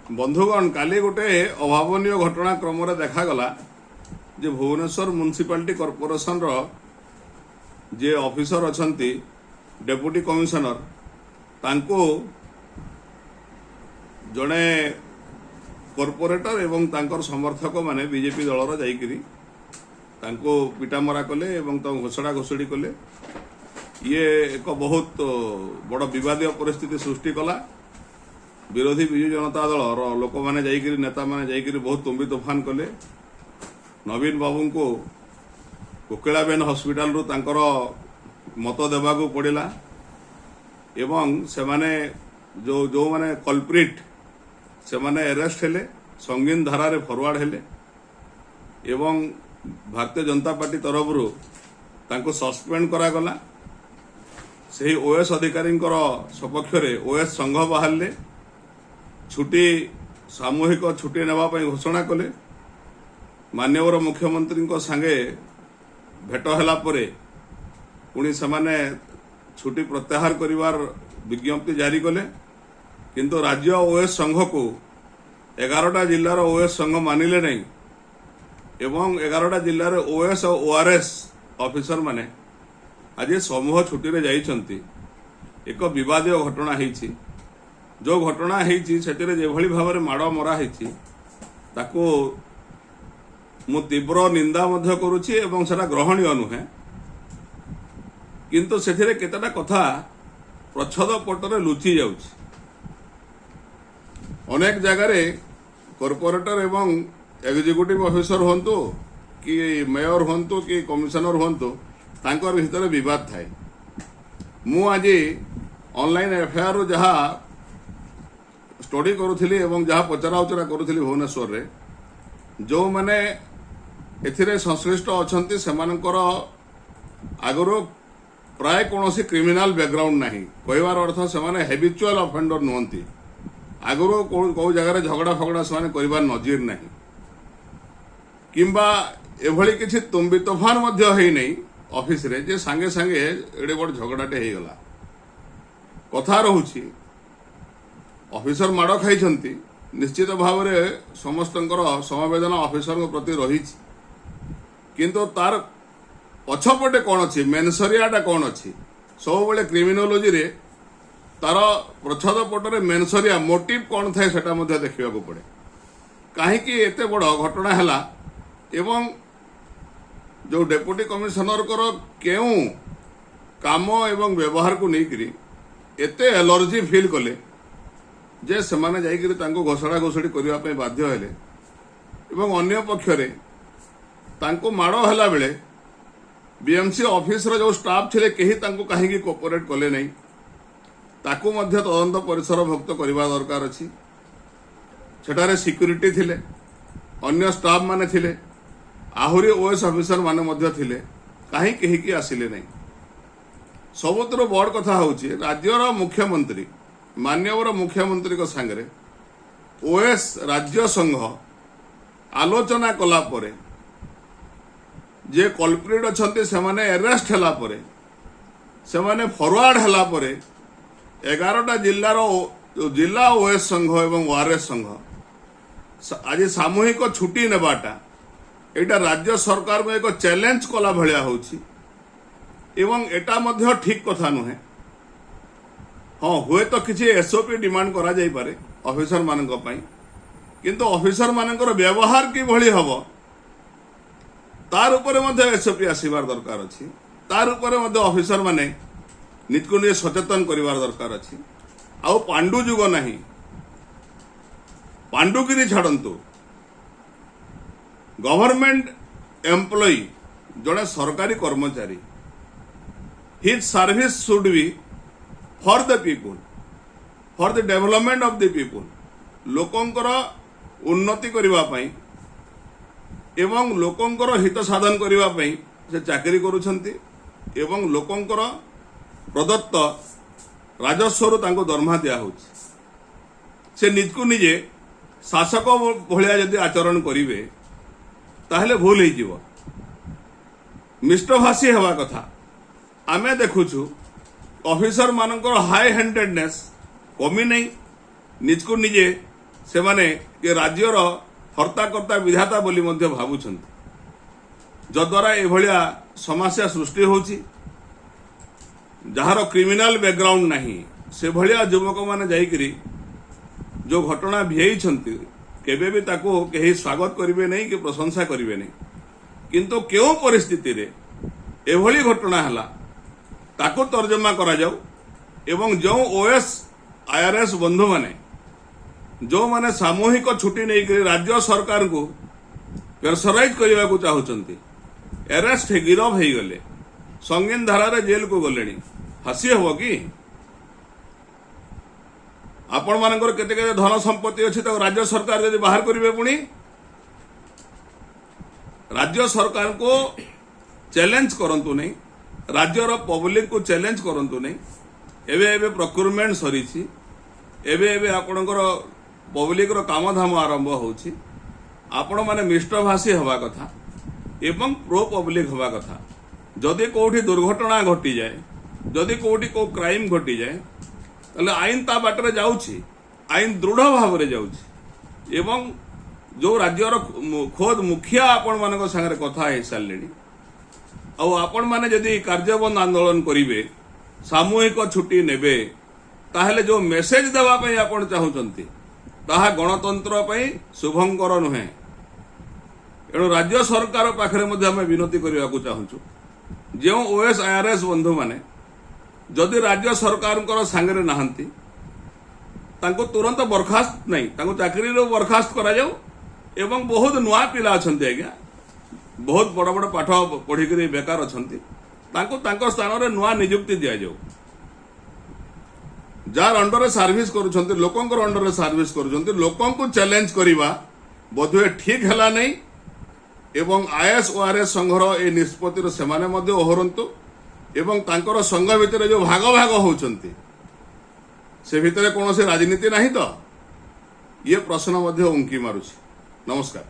ବନ୍ଧୁଗଣ, କାଲି ଗୋଟେ ଅଭାବନୀୟ ଘଟଣାକ୍ରମରେ ଦେଖାଗଲା ଯେ ଭୁବନେଶ୍ୱର ମ୍ୟୁନିସିପାଲିଟି କର୍ପୋରେସନର ଯିଏ ଅଫିସର ଅଛନ୍ତି, ଡେପୁଟି କମିଶନର, ତାଙ୍କୁ ଜଣେ କର୍ପୋରେଟର ଏବଂ ତାଙ୍କର ସମର୍ଥକମାନେ ବିଜେପି ଦଳର ଯାଇକିରି ତାଙ୍କୁ ପିଟାମରା କଲେ ଏବଂ ତାଙ୍କୁ ଘୋଷଡ଼ା ଘୋଷଡ଼ି କଲେ। ଇଏ ଏକ ବହୁତ ବଡ଼ ବିବାଦୀୟ ପରିସ୍ଥିତି ସୃଷ୍ଟି କଲା। ବିରୋଧୀ ବିଜୁ ଜନତା ଦଳର ଲୋକମାନେ ଯାଇକିରି, ନେତାମାନେ ଯାଇକିରି ବହୁତ ତୁମ୍ବି ତୋଫାନ କଲେ। ନବୀନ ବାବୁଙ୍କୁ କୋକିଳାବେନ ହସ୍ପିଟାଲରୁ ତାଙ୍କର ମତ ଦେବାକୁ ପଡ଼ିଲା ଏବଂ ସେମାନେ ଯେଉଁମାନେ କଲପ୍ରିଟ୍, ସେମାନେ ଆରେଷ୍ଟ ହେଲେ, ସଙ୍ଗୀନ ଧାରାରେ ଫରୱାର୍ଡ ହେଲେ ଏବଂ ଭାରତୀୟ ଜନତା ପାର୍ଟି ତରଫରୁ ତାଙ୍କୁ ସସ୍ପେଣ୍ଡ କରାଗଲା। ସେହି ଓଏସ୍ ଅଧିକାରୀଙ୍କର ସପକ୍ଷରେ ଓଏସ୍ ସଂଘ ବାହାରିଲେ, ଛୁଟି, ସାମୂହିକ ଛୁଟି ନେବା ପାଇଁ ଘୋଷଣା କଲେ। ମାନ୍ୟବର ମୁଖ୍ୟମନ୍ତ୍ରୀଙ୍କ ସାଙ୍ଗେ ଭେଟ ହେଲା ପରେ ପୁଣି ସେମାନେ ଛୁଟି ପ୍ରତ୍ୟାହାର କରିବାର ବିଜ୍ଞପ୍ତି ଜାରି କଲେ। କିନ୍ତୁ ରାଜ୍ୟ ଓଏସ୍ ସଂଘକୁ 11ଟା ଜିଲ୍ଲାର ଓଏସ୍ ସଂଘ ମାନିଲେ ନାହିଁ ଏବଂ 11ଟା ଜିଲ୍ଲାରେ ଓଏସ୍ ଆଉ ଓଆରଏସ୍ ଅଫିସରମାନେ ଆଜି ସମୂହ ଛୁଟିରେ ଯାଇଛନ୍ତି। ଏକ ବିବାଦୀୟ ଘଟଣା ହେଇଛି। ଯେଉଁ ଘଟଣା ହେଇଛି, ସେଥିରେ ଯେଭଳି ଭାବରେ ମାଡ଼ ମରା ହେଇଛି, ତାକୁ ମୁଁ ତୀବ୍ର ନିନ୍ଦା ମଧ୍ୟ କରୁଛି ଏବଂ ସେଟା ଗ୍ରହଣୀୟ ନୁହେଁ। କିନ୍ତୁ ସେଥିରେ କେତେଟା କଥା ପ୍ରଚ୍ଛଦ ପଟରେ ଲୁଚି ଯାଉଛି। ଅନେକ ଜାଗାରେ କର୍ପୋରେଟର ଏବଂ ଏକ୍ଜିକ୍ୟୁଟିଭ ଅଫିସର ହୁଅନ୍ତୁ କି ମେୟର ହୁଅନ୍ତୁ କି କମିଶନର ହୁଅନ୍ତୁ, ତାଙ୍କର ଭିତରେ ବିବାଦ ଥାଏ। ମୁଁ ଆଜି ଅନଲାଇନ୍ ଏଫଆଇଆରରୁ ଯାହା ଷ୍ଟଡି କରୁଥିଲି ଏବଂ ଯାହା ପଚରା ଉଚରା କରୁଥିଲି, ଭୁବନେଶ୍ୱରରେ ଯେଉଁମାନେ ଏଥିରେ ସଂଶ୍ଳିଷ୍ଟ ଅଛନ୍ତି, ସେମାନଙ୍କର ଆଗରୁ ପ୍ରାୟ କୌଣସି କ୍ରିମିନାଲ ବ୍ୟାକଗ୍ରାଉଣ୍ଡ ନାହିଁ। କହିବାର ଅର୍ଥ, ସେମାନେ ହେବିଚୁଆଲ ଅଫେଣ୍ଡର ନୁହନ୍ତି। ଆଗରୁ କୋଉ ଜାଗାରେ ଝଗଡ଼ା ଫଗଡ଼ା ସେମାନେ କରିବାର ନଜିର ନାହିଁ କିମ୍ବା ଏଭଳି କିଛି ତୁମ୍ବି ତୋଫାନ ମଧ୍ୟ ହେଇନାହିଁ ଅଫିସରେ ଯେ ସାଙ୍ଗେ ସାଙ୍ଗେ ଏଡ଼େ ବଡ଼ ଝଗଡ଼ାଟେ ହେଇଗଲା। କଥା ରହୁଛି, ଅଫିସର ମାଡ଼ ଖାଇଛନ୍ତି, ନିଶ୍ଚିତ ଭାବରେ ସମସ୍ତଙ୍କର ସମବେଦନା ଅଫିସରଙ୍କ ପ୍ରତି ରହିଛି। କିନ୍ତୁ ତାର ପଛପଟେ କ'ଣ ଅଛି, ମେନ୍ସରିଆଟା କ'ଣ ଅଛି? ସବୁବେଳେ କ୍ରିମିନୋଲୋଜିରେ ତାର ପ୍ରଚ୍ଛଦ ପଟରେ ମେନ୍ସରିଆ, ମୋଟିଭ କ'ଣ ଥାଏ, ସେଟା ମଧ୍ୟ ଦେଖିବାକୁ ପଡ଼େ। କାହିଁକି ଏତେ ବଡ଼ ଘଟଣା ହେଲା ଏବଂ ଯୋଉ ଡେପୁଟି କମିଶନରଙ୍କର କେଉଁ କାମ ଏବଂ ବ୍ୟବହାରକୁ ନେଇକରି ଏତେ ଏଲର୍ଜି ଫିଲ୍ କଲେ ଯେ ସେମାନେ ଯାଇକରି ତାଙ୍କୁ ଘୋଷଡ଼ା ଘୋଷଡ଼ି କରିବା ପାଇଁ ବାଧ୍ୟ ହେଲେ ଏବଂ ଅନ୍ୟ ପକ୍ଷରେ ତାଙ୍କୁ ମାଡ଼ ହେଲା ବେଳେ ବିଏମସି ଅଫିସର ଯୋଉ ଷ୍ଟାଫ୍ ଥିଲେ, କେହି ତାଙ୍କୁ କାହିଁକି କୋଅପରେଟ୍ କଲେ ନାହିଁ, ତାକୁ ମଧ୍ୟ ତଦନ୍ତ ପରିସରଭୁକ୍ତ କରିବା ଦରକାର ଅଛି। ସେଠାରେ ସିକ୍ୟୁରିଟି ଥିଲେ, ଅନ୍ୟ ଷ୍ଟାଫ୍ ମାନେ ଥିଲେ, ଆହୁରି ଓଏସ୍ ଅଫିସର ମାନେ ମଧ୍ୟ ଥିଲେ, କାହିଁ କେହିକି ଆସିଲେ ନାହିଁ? ସବୁଥିରୁ ବଡ଼ କଥା ହେଉଛି, ରାଜ୍ୟର ମୁଖ୍ୟମନ୍ତ୍ରୀ, ମାନ୍ୟବର ମୁଖ୍ୟମନ୍ତ୍ରୀଙ୍କ ସାଙ୍ଗରେ ଓଏସ୍ ରାଜ୍ୟ ସଂଘ ଆଲୋଚନା କଲା ପରେ, ଯେ କଲପ୍ରିଟ୍ ଅଛନ୍ତି ସେମାନେ ଆରେଷ୍ଟ ହେଲା ପରେ, ସେମାନେ ଫରୱାର୍ଡ ହେଲା ପରେ, 11ଟା ଜିଲ୍ଲାର ଜିଲ୍ଲା ଓଏସ୍ ସଂଘ ଏବଂ ଓଆରଏସ୍ ସଂଘ ଆଜି ସାମୂହିକ ଛୁଟି ନେବାଟା, ଏଇଟା ରାଜ୍ୟ ସରକାରଙ୍କୁ ଏକ ଚ୍ୟାଲେଞ୍ଜ କଲା ଭଳିଆ ହେଉଛି ଏବଂ ଏଟା ମଧ୍ୟ ଠିକ କଥା ନୁହେଁ। ହଁ, ହୁଏତ କିଛି ଏସ୍ଓପି ଡିମାଣ୍ଡ କରାଯାଇପାରେ ଅଫିସର ମାନଙ୍କ ପାଇଁ, କିନ୍ତୁ ଅଫିସର ମାନଙ୍କର ବ୍ୟବହାର କିଭଳି ହବ, ତାର ଉପରେ ମଧ୍ୟ ଏସ୍ଓପି ଆସିବାର ଦରକାର ଅଛି। ତାର ଉପରେ ମଧ୍ୟ ଅଫିସର ମାନେ ନିଜକୁ ନିଜେ ସଚେତନ କରିବାର ଦରକାର ଅଛି। ଆଉ ପାଣ୍ଡୁ ଯୁଗ ନାହିଁ, ପାଣ୍ଡୁଗିରି ଛାଡ଼ନ୍ତୁ। ଗଭର୍ଣ୍ଣମେଣ୍ଟ ଏମ୍ପ୍ଲୟି, ଜଣେ ସରକାରୀ କର୍ମଚାରୀ, his service should be for the people, for the development of the people. ଲୋକଙ୍କର ଉନ୍ନତି କରିବା ପାଇଁ ଏବଂ ଲୋକଙ୍କର ହିତ ସାଧନ କରିବା ପାଇଁ ସେ ଚାକିରି କରୁଛନ୍ତି ଏବଂ ଲୋକଙ୍କର ପ୍ରଦତ୍ତ ରାଜସ୍ୱରୁ ତାଙ୍କୁ ଦରମା ଦିଆହେଉଛି। ସେ ନିଜକୁ ନିଜେ ଶାସକ ଭଳିଆ ଯଦି ଆଚରଣ କରିବେ, ତାହେଲେ ଭୁଲ ହେଇଯିବ। ମିଷ୍ଟଭାଷୀ ହେବା କଥା। ଆମେ ଦେଖୁଛୁ, ଅଫିସର ମାନଙ୍କର ହାଇ ହ୍ୟାଣ୍ଡେଡନେସ୍ କମି ନାହିଁ। ନିଜକୁ ନିଜେ ସେମାନେ ଏ ରାଜ୍ୟର ହର୍ତ୍ତାକର୍ତ୍ତା ବିଧାତା ବୋଲି ମଧ୍ୟ ଭାବୁଛନ୍ତି, ଯଦ୍ୱାରା ଏଭଳିଆ ସମସ୍ୟା ସୃଷ୍ଟି ହେଉଛି। ଯାହାର କ୍ରିମିନାଲ ବ୍ୟାକଗ୍ରାଉଣ୍ଡ ନାହିଁ, ସେଭଳିଆ ଯୁବକମାନେ ଯାଇକରି ଯେଉଁ ଘଟଣା ଭିଆଇଛନ୍ତି, କେବେ ବି ତାକୁ କେହି ସ୍ୱାଗତ କରିବେ ନାହିଁ କି ପ୍ରଶଂସା କରିବେ ନାହିଁ। କିନ୍ତୁ କେଉଁ ପରିସ୍ଥିତିରେ ଏଭଳି ଘଟଣା ହେଲା, ତାକୁ ତର୍ଜମା କରାଯାଉ ଏବଂ ଯେଉଁ ଓଏଏସ୍ ଆଇଆର୍ଏସ୍ ବନ୍ଧୁମାନେ, ଯେଉଁମାନେ ସାମୂହିକ ଛୁଟି ନେଇକରି ରାଜ୍ୟ ସରକାରଙ୍କୁ ପ୍ରେସରାଇଜ କରିବାକୁ ଚାହୁଁଛନ୍ତି, ଆରେଷ୍ଟ, ଗିରଫ ହେଇଗଲେ, ସଙ୍ଗୀନ ଧାରାରେ ଜେଲକୁ ଗଲେଣି, ଫାଶୀ ହେବ କି? ଆପଣମାନଙ୍କର କେତେ କେତେ ଧନ ସମ୍ପତ୍ତି ଅଛି, ତାକୁ ରାଜ୍ୟ ସରକାର ଯଦି ବାହାର କରିବେ, ପୁଣି ରାଜ୍ୟ ସରକାରଙ୍କୁ ଚ୍ୟାଲେଞ୍ଜ କରନ୍ତୁ ନାହିଁ, ରାଜ୍ୟର ପବ୍ଲିକକୁ ଚ୍ୟାଲେଞ୍ଜ କରନ୍ତୁ ନାହିଁ। ଏବେ ଏବେ ପ୍ରକ୍ୟୁରମେଣ୍ଟ ସରିଛି, ଏବେ ଏବେ ଆପଣଙ୍କର ପବ୍ଲିକର କାମଧାମ ଆରମ୍ଭ ହେଉଛି। ଆପଣମାନେ ମିଷ୍ଟଭାଷୀ ହେବା କଥା ଏବଂ ପ୍ରୋ ପବ୍ଲିକ ହେବା କଥା। ଯଦି କୋଉଠି ଦୁର୍ଘଟଣା ଘଟିଯାଏ, ଯଦି କୋଉଠି କୋଉ କ୍ରାଇମ ଘଟିଯାଏ, ତାହେଲେ ଆଇନ ତା ବାଟରେ ଯାଉଛି, ଆଇନ ଦୃଢ଼ ଭାବରେ ଯାଉଛି। ଏବଂ ଯୋଉ ରାଜ୍ୟର ଖୋଦ ମୁଖିଆ ଆପଣମାନଙ୍କ ସାଙ୍ଗରେ କଥା ହେଇସାରିଲେଣି, ଆଉ ଆପଣମାନେ ଯଦି କାର୍ଯ୍ୟବନ୍ଦ ଆନ୍ଦୋଳନ କରିବେ, ସାମୂହିକ ଛୁଟି ନେବେ, ତାହେଲେ ଯୋଉ ମେସେଜ ଦେବା ପାଇଁ ଆପଣ ଚାହୁଁଛନ୍ତି, ତାହା ଗଣତନ୍ତ୍ର ପାଇଁ ଶୁଭଙ୍କର ନୁହେଁ। ଏଣୁ ରାଜ୍ୟ ସରକାର ପାଖରେ ମଧ୍ୟ ଆମେ ବିନତି କରିବାକୁ ଚାହୁଁଛୁ, ଯେଉଁ ଓଏଏସ୍ ଆଇଆର୍ଏସ୍ ବନ୍ଧୁମାନେ ଯଦି ରାଜ୍ୟ ସରକାରଙ୍କର ସାଙ୍ଗରେ ନାହାନ୍ତି, ତାଙ୍କୁ ତୁରନ୍ତ ବରଖାସ୍ତ ନାହିଁ, ତାଙ୍କୁ ଚାକିରିରୁ ବରଖାସ୍ତ କରାଯାଉ। ଏବଂ ବହୁତ ନୂଆ ପିଲା ଅଛନ୍ତି ଆଜ୍ଞା, ବହୁତ ବଡ଼ ବଡ଼ ପାଠ ପଢ଼ିକରି ବେକାର ଅଛନ୍ତି, ତାଙ୍କୁ ତାଙ୍କ ସ୍ଥାନରେ ନୂଆ ନିଯୁକ୍ତି ଦିଆଯାଉ। ଯାହାର ଅଣ୍ଡରରେ ସର୍ଭିସ କରୁଛନ୍ତି, ଲୋକଙ୍କର ଅଣ୍ଡରରେ ସର୍ଭିସ କରୁଛନ୍ତି, ଲୋକଙ୍କୁ ଚ୍ୟାଲେଞ୍ଜ କରିବା ବୋଧହୁଏ ଠିକ ହେଲା ନାହିଁ। ଏବଂ ଆଇଏଏସ୍ ଓଆର୍ଏସ୍ ସଂଘର ଏ ନିଷ୍ପତ୍ତିରୁ ସେମାନେ ମଧ୍ୟ ଓହରନ୍ତୁ ଏବଂ ତାଙ୍କର ସଂଘ ଭିତରେ ଯୋଉ ଭାଗ ଭାଗ ହଉଛନ୍ତି, ସେ ଭିତରେ କୌଣସି ରାଜନୀତି ନାହିଁ ତ? ଇଏ ପ୍ରଶ୍ନ ମଧ୍ୟ ଉଙ୍କି ମାରୁଛି। ନମସ୍କାର।